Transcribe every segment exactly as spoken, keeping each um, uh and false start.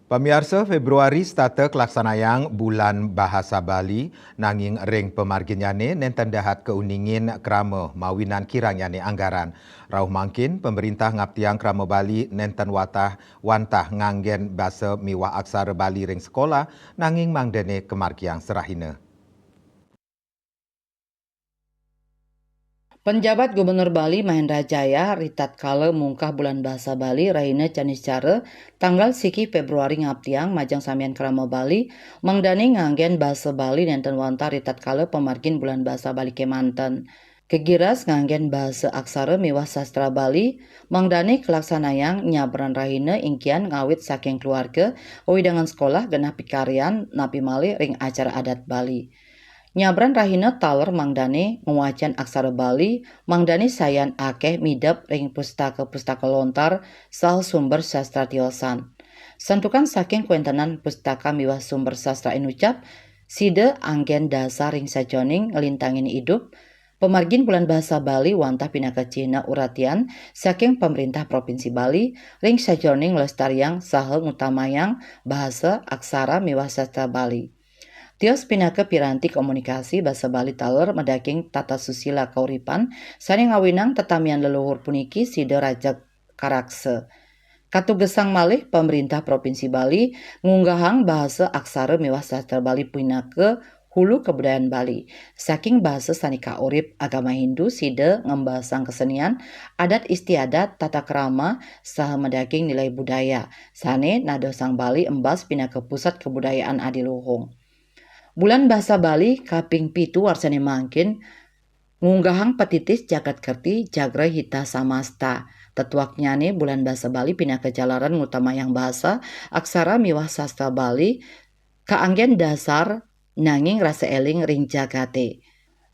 Pamiarsa, Februari setata kalaksanayang Bulan Bahasa Bali, nanging ring pamarginnyané nénten dahat kauningin krama mawinan kirangnyané anggaran. Rauh mangkin, pamréntah ngaptiang krama Bali nénten watah wantah nganggén basa miwah aksara Bali ring sekolah, nanging mangdané kamargiang sarahina. Penjabat Gubernur Bali Mahendra Jaya ritatkala mungkah Bulan Bahasa Bali rahina Caniscara tanggal siki Februari ngaptiang majeng samian krama Bali, mangdané nganggén basa Bali nénten wantah ritatkala pamargin Bulan Bahasa Bali kémanten. Gegiras nganggén basa aksara miwah sastra Bali, mangdané kalaksanayang nyabran rahina ingkian ngawit saking keluarga, wewidangan sekolah genah pikaryan napi malih ring acara adat Bali. Nyabran rahina taler mangdané ngwacén aksara Bali, mangdané sayan akéh midep ring pustaka-pustaka lontar saha sumber sastra tiosan. Santukan saking kawéntenan pustaka miwah sumber sastra inucap, sida anggén dasar ring sajeroning nglintangin idup, pamargin Bulan Bahasa Bali wantah pinaka cihna uratian saking Pamréntah Provinsi Bali ring sajeroning nglestariang saha ngutamayang bahasa, aksara miwah sastra Bali. Tios pinaka piranti komunikasi basa Bali taler madaging tata susila kauripan sané ngawinang tetamian leluhur puniki sida rajeg karaksa. Katugesang malih Pamréntah Provinsi Bali ngunggahang bahasa aksara miwah sastra Bali pinaka hulu kabudayan Bali. Saking bahasa sané kaurip agama Hindu sida ngembasang kesenian, adat istiadat, tata krama, saha madaging nilai budaya, sané nadosang Bali embas pinaka pusat kabudayaan adiluhung. Bulan Bahasa Bali kaping pitu warsané mangkin ngunggahang patitis Jagat Kerti Jagra Hita Samasta. Tetuaknyané Bulan Bahasa Bali pinaka jalaran ngutamayang bahasa, aksara miwah sastra Bali, kaanggén dasar nanging rasa éling ring jagaté.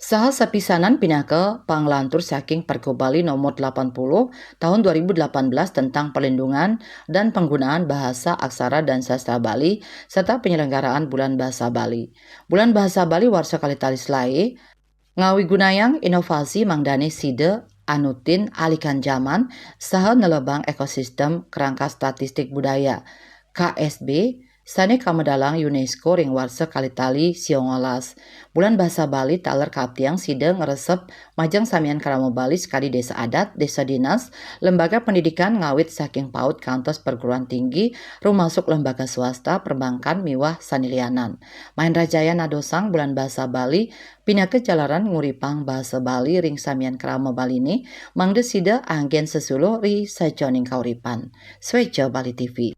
Saha sapisanan pinaka panglantur saking Pergub Bali nomor delapan puluh tahun dua ribu delapan belas tentang perlindungan dan penggunaan bahasa, aksara, dan sastra Bali, serta penyelenggaraan Bulan Bahasa Bali. Bulan Bahasa Bali warsa kalih tali selaé ngawigunayang inovasi mangdané sida anutin alikan jaman saha nelebang ekosistem kerangka statistik budaya, K S B, sané kamedalang UNESCO ring warsa kalih tali siongolas. Bulan Bahasa Bali taler kaptiang sida ngresep majeng samian krama Bali sakadi désa adat, désa dinas, lembaga pendidikan ngawit saking paud kantos perguruan tinggi, rumasuk lembaga swasta, perbankan, miwah sané lianan. Mahendra Jaya nadosang Bulan Bahasa Bali pinaka jalaran nguripang bahasa Bali ring samian krama Baliné, mangda sida anggén sesuluh ri sajeroning kauripan. Swéca Bali T V.